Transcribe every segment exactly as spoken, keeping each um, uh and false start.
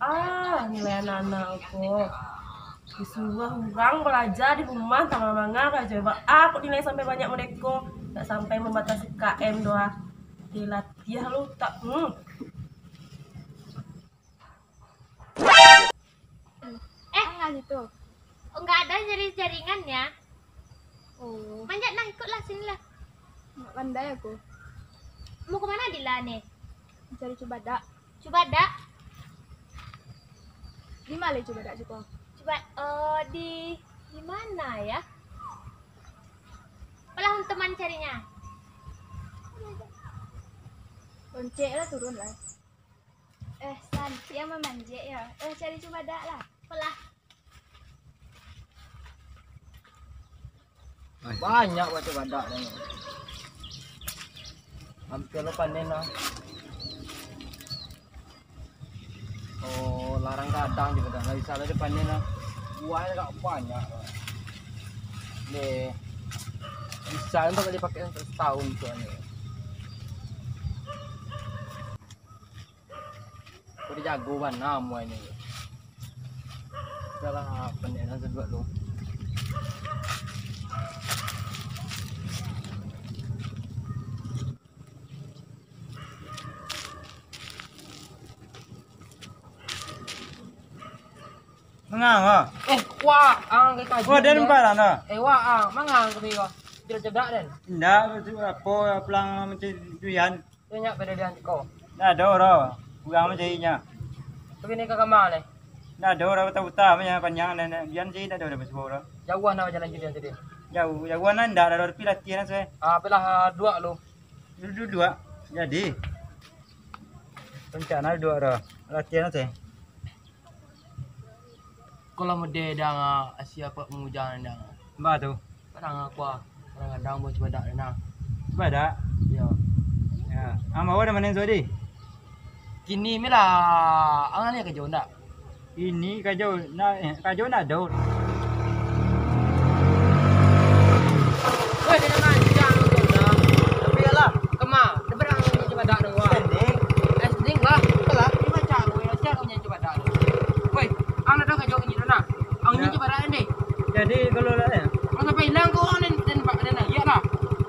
Ah, nilai anak-anak ko. Disuruah urang balaja di rumah, tangah manga ka coba. Ah, kok nilai sampai banyak model ko? Ndak sampai mambatasi U K M doh, ah. Dilatiah lu tak, hmm. Eh, Angah situ. Enggak ada jari-jaringannya. Oh. Manjat lah, ikutlah, sinilah. Nggak pandai aku. Mau kemana Dila nih? Mencari cubadak. Cubadak? Di mana cubadak situ? Cuba, eh, di, di mana ya? Apalah untuk mancarinya? Loncek lah, turun lah. Eh, San, siapa manjek ya? Eh, cari cubadak lah. Apalah. Banyak buah cubadak ni. Hampir lo panen lah. Oh, larang gadang cubadak. Nggak bisa lah dipanen lah. Buahnya agak banyak. Deh. Bisa untuk dipakai untuk setahun tu ni. Kok dijago bana amuah ini. Salah pandai nan saduak tu. Mangang, ah. Eh, wak, ang ka kaji. Wah, den dah. Empat lah, nah. Eh, wak, ang, mangang ka biro. Tidak cegak, den. Indak, apo, pulang mancari durian. Banyak pada di antiko. Ndak ado doh. Kurang mah carinya. Tapi ni ka kama ni? Ndak ado doh, buta-buta mah panjang dan bian cari ndak ado doh basuo doh. Jauah nak bajalan jadi tadi. Jauah, jauah nan ndak ado tapi latihan se. Ah, apalah, ah, duak lu. Duduak. Jadi. Rencana duak doh. Latihan se. Kalau mode dang, ah, asia pak mujang dang. Ba tu. Kadang aku, ah, kadang-kadang buat cubadak dang. Cubadak? Yo. Ya. Ang bawa dah mana tadi? Kini mi lah, ang ni kerja ndak? Ini kerja, nak, eh, kerja nak ado. Weh, dia mancang tu dah. Tapi lah. Kama, dia berang ni cubadak dang, wah. Standing. Eh, standing lah. Apalah, dia macam aku, ya, siap punya cubadak. Woi, ang ado kajo nyo tu nah. Ang nyo cubadak deh. Jadi kalau lah ya. Ang sampai hilang ko ang den, den pak den lah. Iyo lah.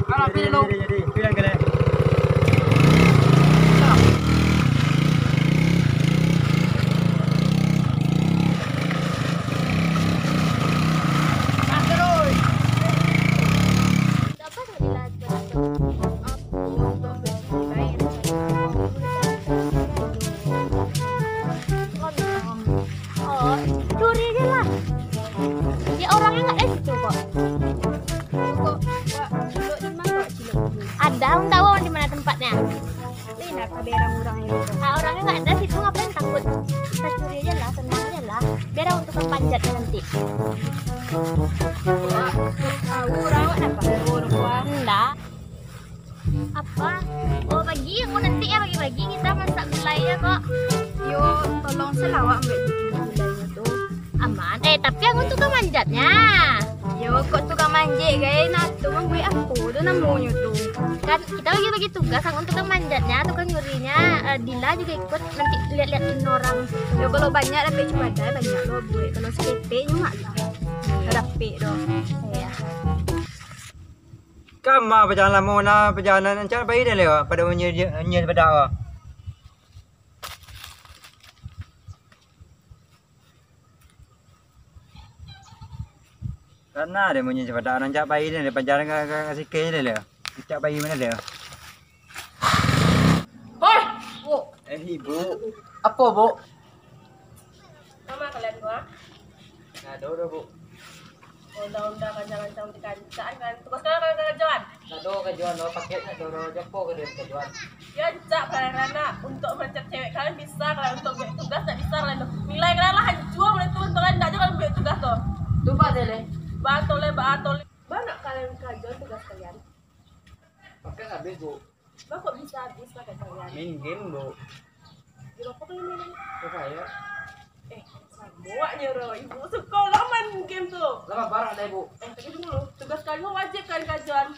Alah, jadi, pilih lo. Jadi, jadi, pilih kalian. Oh, curi je lah. Ya, orangnya nggak ada situ kok. Ada, ang tahu di mana tempatnya. Ini nak berang orang itu. Ah, orangnya nggak ada situ, ngapain takut? Kita curi aja lah, tenang aja lah. Biar ang tukang panjat nanti. Tahu orang awak dapat. Enggak. Apa? Oh, pagi, aku nanti ya pagi-pagi kita masak gulai ya kok. Yo, tolong selawa ambil gulai itu. Aman. Eh, tapi ang tukang manjatnya. Yo, kok tukang manjat, guys? Nah, tu mang gue apa tu namonyo tu? Kan kita bagi-bagi tugas, ang tukang manjatnya, tukang nyurinya, eh, Dila juga ikut nanti lihat-lihat orang. Yo, kalau banyak dapat cubadak, banyak lo buat. Kalau seketek nyo mak lah. Dapat doh. Iya. Kama pajalan lamo na pajalan, rancak pai den lewat pado munyi, munyi cubadak ko. Karano den munyi cubadak, rancak pai den, pajalan ka, ka, ka sikeh den lewat. Rancak pai mano den. Hoi! Oh. Eh, Ibu. Apo, Bu? Kama kalian ko, ah? Ndak ado doh, Bu. Onda-onda kancang-kancang dikancak kan. Tugas kalian, kalian karajoan? Ndak ado, Jual lo paketnya, doro jopo ke dia jual. Ya, cak kalian anak, untuk mancari cewek kalian bisa, kalian untuk buat tugas tak bisa kalian tu. Nilai kalian lah hancur mulai turun, kalian ndak aja kalian buat tugas tu. Tu, Pak, deh, leh. Batol, leh, batol. Banyak kalian kerja tugas kalian. Paket habis, Bu. Bah, kok bisa habis pakai kalian? Main game, Bu. Di rokok lu main? Kok saya? Eh, samuaknya, Ro. Ibu suka lah main game tu. Lah, barang ada, Bu. Eh, tapi dulu, tugas kalian wajib kalian kajuan.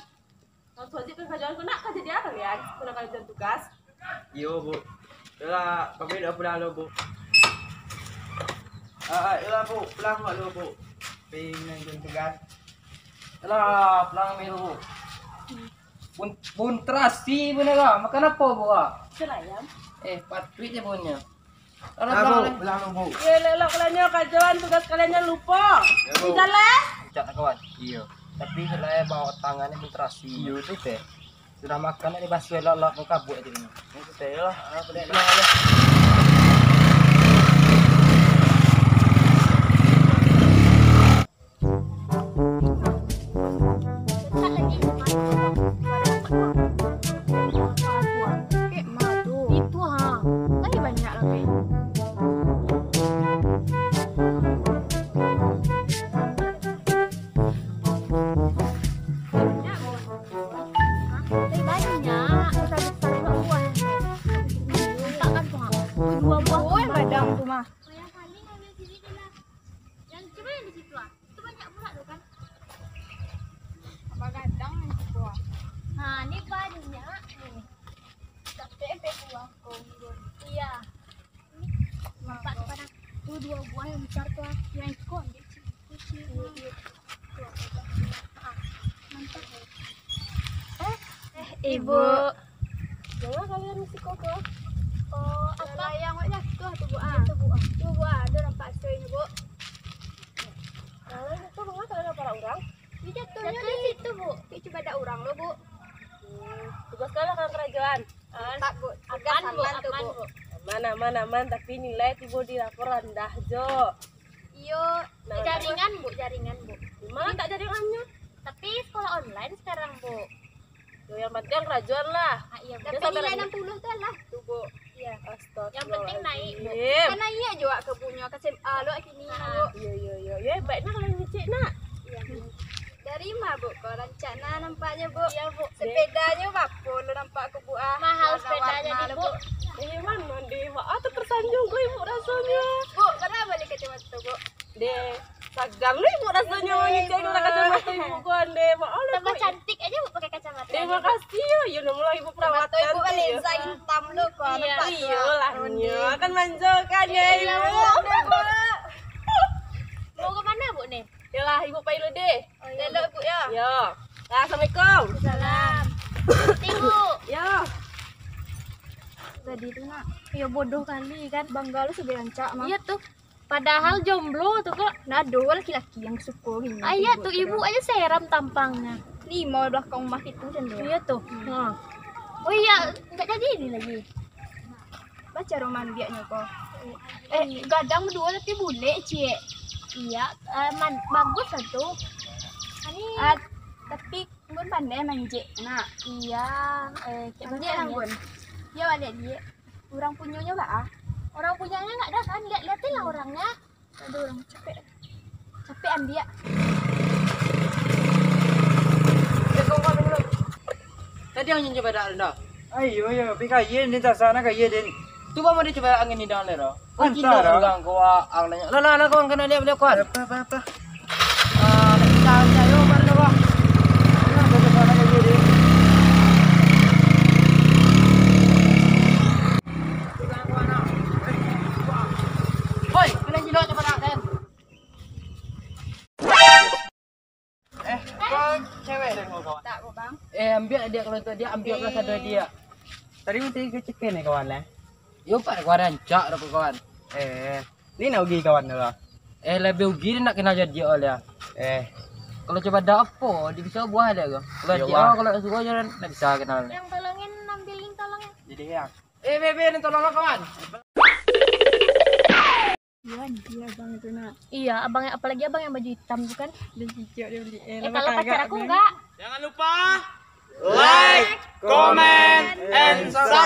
Harus wajib kalian kajuan. Kena kerja dia kalian. Kena kalian tugas. Iyo, Bu. Yolah, kami dah pulang dulu, Bu. Ah, yolah, Bu. Pulang dulu, Bu. Pergi main game tugas. Yolah, pulang kami dulu, Bu. Pun, pun terasi bener lah. Makan apa, Bu, ah? Pecel ayam. Eh, patuik je punya. Alah, pulang, Bu, pulang, Bu. Iya, lelok kalian nyo kajuan, tugas kalian nyo lupo. Ya, Bu. Di jalan. Cak nak kawan. Iya. Tapi kalau bawa tangannya pun terasi. Iya, tu teh. Sudah makan, di baso elok-elok, kau kabut aja ni. Itu teh lah. Ah, boleh lah. Itu, ha. Lagi banyak lagi. Lagi banyak. Besar-besar buah. Masak kan, ha. Dua buah. Oh, gadang tu mah. Yang paling ambil sini je lah. Yang coba yang di situ, ah. Itu banyak pula tu kan. Apa gadang yang situ, ah? Ha, ni banyak ni. Sampai sampai buah konggon. Iya. Ni nampak tu padang. Tu dua buah yang besar tu, ah. Yang iko ambil. Eh, Ibu. Jangan kalian mesti koko. Oh, apa? Yang wak jatuh tu, Bu, ah. Itu, Bu, ah. Tu, Bu, ah. Ada nampak asoi ni, Bu. Kalau jatuh, mengapa kalau nampak urang? Dia jatuhnya di situ, Bu. Cik, coba ada urang lo, Bu. Hmm, tugas kalian kan kerajaan. Tetap, Bu. Tugas aman, aman tu, Bu. Aman, aman, aman. Tapi nilai tibo di lapor randah jo. Iyo, jaringan, Bu, jaringan, Bu. Mana tak jaringannya? Tapi sekolah online sekarang, Bu. Yo, yang penting kerajuan lah. Ah, iya, Bu. Tapi nilai enam puluh tu lah. Tu, Bu. Iya. Astagfirullahaladzim. Yang penting naik, Bu. Kan naik jo wak ke, Bu, nyo ke S M A lo kini, Bu. Iyo, iyo, iyo. Yo, baik nak kalau ngecek nak. Iya, Bu. Dari ma, Bu, ko rancak nah nampaknyo, Bu? Iya, Bu. Sepedanyo bapo lo nampak ko, Bu, ah? Mahal sepedanya ni, Bu. Eh, mano deh, Mak? Ah, tu tersanjung ko ibu rasonyo. Bu, pernah bali kacamata, Bu? Deh, sagang lo ibu rasonyo mangecek lah kacamata ibu ko, deh. Mak, alah, tambah cantik aja, Bu, pakai kacamata. Terima kasih yo, yo, namulah ibu perawatan tu, yo. Lensa hitam lo ko, nampak tu. Iyolah, nyo akan manjakan ya, ibu. Mau ke mana, Bu, nih? Yolah, ibu pai dulu deh. Oh, iya, Bu. Elok, Bu, ya. Yo. Assalamualaikum. Salam. Ibu. Yo. Tadi tu nak. Yo, bodoh kali kan. Bangga lo sudah rancak mah. Iya tuh. Padahal jomblo tuh kok. Nah, ado laki-laki yang suko gini. Ah, iya tuh, ibu aja seram tampangnya. Lima belakang rumah itu cendera. Iya tuh. Hmm. Nah. Oh iya, nggak jadi ini lagi. Baca roman biaknyo ko. Eh, gadang baduo tapi bulek, Cik. Iya, eh, man-, bagus lah tu. Ani. Ah, tapi Anggun pandai manjek, nak. Iya, eh, cek pandai lah, Anggun. Iya, baliak, Cik. Urang punyonyo baa? Urang punyonyo nggak ada kan? Lihat-lihatin lah orangnya. Aduh, urang capek. Capek ambiak. Tadi ang nyanyi pada anda. Ayo, ayo, pi kaya ni, tasana kaya din. Cuba mau dicoba angin ni dalam lero. Antara. Urang ko ang nanya. Lah, lah, lah, kawan, kena lihat, lihat, kawan. Apa, apa, apa? Ah, nak kita cari, oh, mana, kawan? Nah, tasana kaya din. Hoi, kena jilok coba nak, kan? Eh, kau cewek dari rumah kawan? Tak kok, Bang. Eh, ambiak dia kalau tu dia, ambiak lah sado dia. Tadi mesti ke cekin ni kawan, eh? Yo, Pak, kawan rancak dah, kawan. Eh, ni nak ugi kawan tu lah. Eh, lebih ugi dia nak kenal jadi oleh. Eh. Kalau coba dah apa, dia bisa buah dia ke? Kalau dia, kalau suka je nak bisa kenal. Yang tolongin, ambilin tolongin. Jadi ya. Eh, Bebe, ni tolonglah kawan. Iya, iya, abang itu nak. Iya, abang yang, apalagi abang yang baju hitam tu kan. Dia cicak dia beli. Eh, kalau pacar aku enggak. Jangan lupa Like, comment, and subscribe.